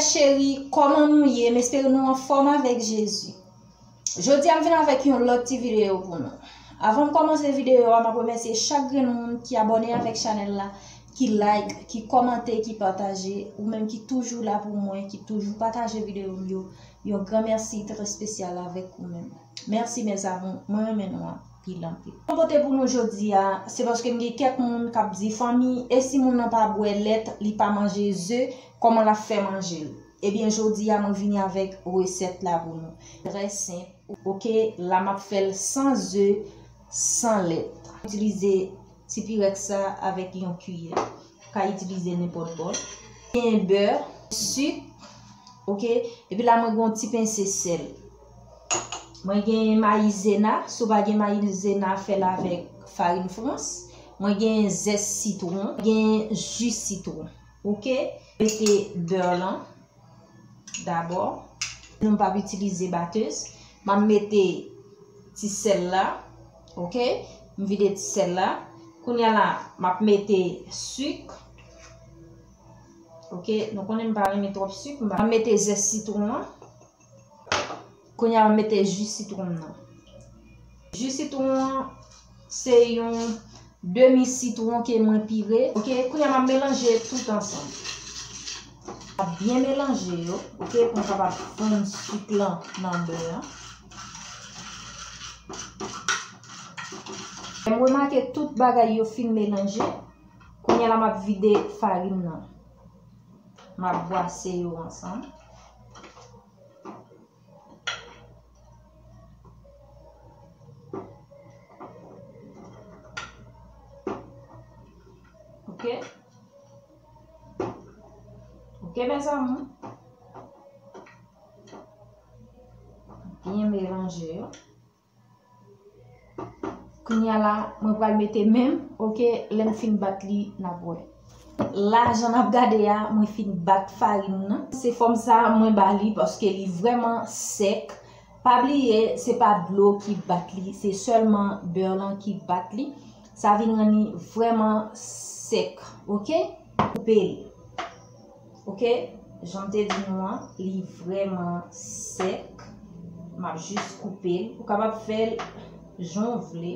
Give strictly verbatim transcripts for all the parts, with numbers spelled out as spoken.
Cheri, kòman nou ye? M espere nou anfòm avèk Jezi. Jodi a m vin avèk yon lòt ti videyo pou nou. Avan m kòmanse videyo a, m ap remèsye chak grenn moun ki abòne avèk chanèl la, ki like, ki kòmante, ki pataje, ou menm ki toujou la pou mwen, ki toujou pataje videyo m yo. Yon gran mèsi trè espesyal avèk ou menm. Mèsi mes amours, mwen renmen nou anpil anpil. Mwen pote pou nou jodi a, se paske m gen kèk moun k ap di, fanmi, e si moun nan pa bwè lèt, li pa manje ze, kòman l ap fè manje l? Ebyen, jodi a, mwen vini avèk resèt la pou nou. Trè senp, oke? La, m ap fè l san ze, san lèt. Itilize ti pirèks sa avèk yon kiyè. Ou ka itilize nenpòt bòl. Gen bè, sik, oke? Epi la, mwen gen yon ti pense sèl. Mwen gen mayizena, si w pa gen mayizena, fè l avèk farin frans. Mwen gen zès sitwon, gen ji sitwon, oke? Mete bè lan dabò. Nou m p ap itilize batèz. M ap mete ti sèl la, oke? M vide ti sèl la. Kounye a la, m ap mete sik. Oke, nou konnen m pa renmen twòp sik, m pa mete zès sitwon an. Kounye a, m mete ji sitwon nan. Ji sitwon an, se yon demi sitwon ke mwen pire. Oke, kounye a, m ap melanje tout ansanm. M ap byen melanje yo, oke, pou m kapab fonn sik lan nan bè an. Lè m remake tout bagay yo fin melanje, kounye a la, m ap vide farin nan. M ap bwase yo ansanm. Oke? Oke, mes amours. Byen melanje yo. Kounye a la, mwen pral mete men m, oke, lè m fin bat li, n ap wè. La, jan n ap gade a, mwen fin bat farin nan. Se fòm sa a mwen ba li paske li vrèman sèk. Pa bliye, se pa dlo ki bat li, se sèlman bè lan ki bat li. Sa vin rann li vrèman sèk, oke? Koupe l. Oke? Jan m te di nou an, li vrèman sèk. M ap jis koupe l. Ou kapab fè l jan w vle,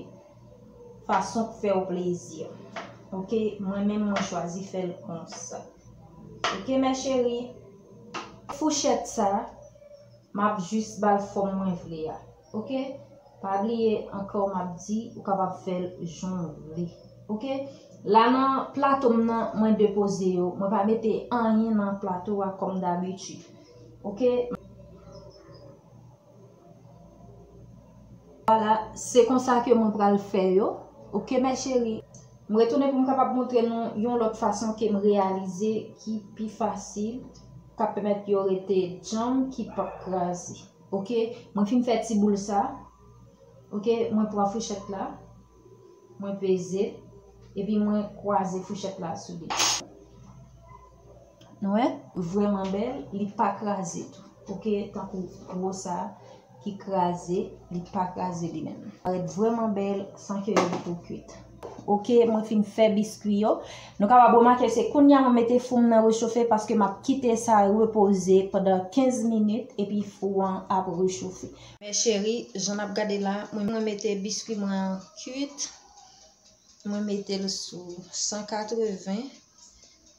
fason k fè w plezi. Oke? Mwen menm, mwen chwazi fè l konsa. Oke, mes chéries? Fouchèt sa, m ap jis ba l fòm mwen vle a. Oke? Pa bliye ankò, m ap di, ou kapab fè l jan w vle. Oke? La nan plato m nan, mwen depoze yo. Mwen pa mete anyen nan plato a kòm dabitid. Oke? Vwala, se konsa ke mwen pral fè yo. Oke, mes chéries? M retounen pou m kapab montre nou yon lòt fason ke m reyalize ki pi fasil, k ap pèmèt yo rete djanm, ki p ap kraze. Oke, mwen fin fè ti boul sa. Oke, mwen pran fouchèt la, mwen peze, epi mwen kwaze fouchèt la sou li. Nou wè, vrèman bèl, li pa kraze tou. Oke, tankou gwo sa ki kraze, li pa kraze li menm. Parèt vrèman bèl san ke li tou kwit. Oke, mwen fin fè biskwi yo. Nou kapab remake se kounye a mwen mete fou m nan rechofe paske m ap kite sa repoze pandan kenz minit epi fou an ap rechofe. Mes chéries, jan n ap gade la, mwen, mwen mete biskwi mwen an kwit. Mwen mete l sou san katreven.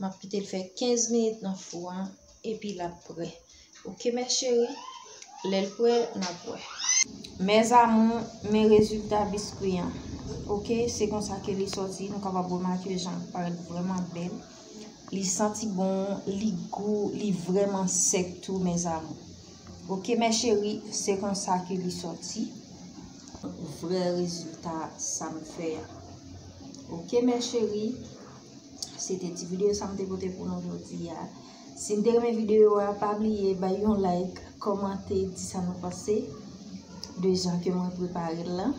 M ap kite l fè kenz minit nan fou an, epi l ap prè. Oke, mes chéries? Lè l prè, n ap wè. Mes amours, men rezilta biskwi an. Oke, se konsa ke li sòti. Nou kapab remake jan l parèt vrèman bèl. Li santi bon, li gou, li vrèman sèk tou, mes amours. Oke, mes chéries, se konsa ke li sòti. Vrè rezilta sa m fè a. Oke, mes chéries, se te ti videyo sa m te pote pou nou jodi a. Si n te renmen videyo a, pa bliye bay yon like, kòmante, di sa nou panse de jan ke mwen prepare l lan.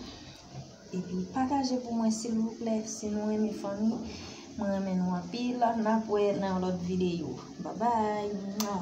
Epi pataje pou mwen, silvouplè, si nou renmen fanmi. Mwen renmen nou anpil. N ap wè nan yon lòt videyo. Babay. Mwa.